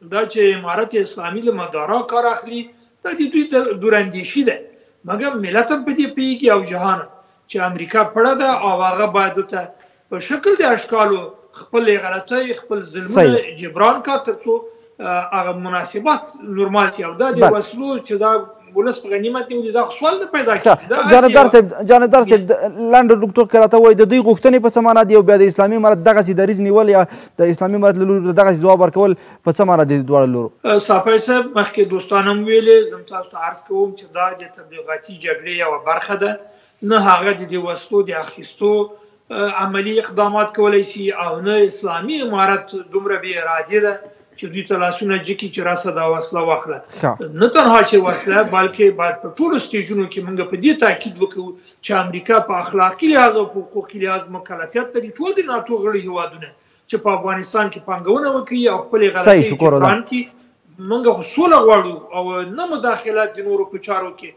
دا چې امارت اسلامي له مدارا کار اخلي، دا د دوی دوراندیشي ده، مګر ملت هم په دې پوهېږي او جهان چې امریکا پړه ده او هغه باید ورته په شکل د اشکالو خپل غلطۍ، خپل ظلمونه جبران کا، ترڅو هغه مناسبات نورمال شي. او دا د وسلو چې دا ولس په غنیمت نیولي، دا سوال نه پیدا کیږي. جانبدار صاحب، جانبدار صاحب، لنډ ټوک کې راته وایي د دوی غوښتنې په څه معنا دي، او بیا د اسلامي امارت دغسې دریځ نیول یا د اسلامي امارت له لوري دغسې ځواب ورکول په څه معنا دي دواړو لورو؟ صافی صاحب، مخکې دوستان هم ویلې، زه تاسو ته عرض کوم چې دا د تبلیغاتي جګړې یوه برخه ده. نه هغه د دې وسلو د اخیستو عملي اقدامات کولای شي او نه اسلامي امارت دومره بې ارادې ده چې دوی ته لاسونه جکي چې راسه دا وسله واخله. نه تنها چې وسله، بلکې باید په ټولو سټیجونو کې موږ په دې تاکید وکړو چې امریکا په اخلاقي لحاظ او په حقوقي لحاظ مکلفیت لري، ټول د ناتو غړي هیوادونه، چې په افغانستان کې پانګونه وکړي او خپلې غلطۍ جبران کړي. موږ خو سوله غواړو او نه مداخله د نورو په چارو کې.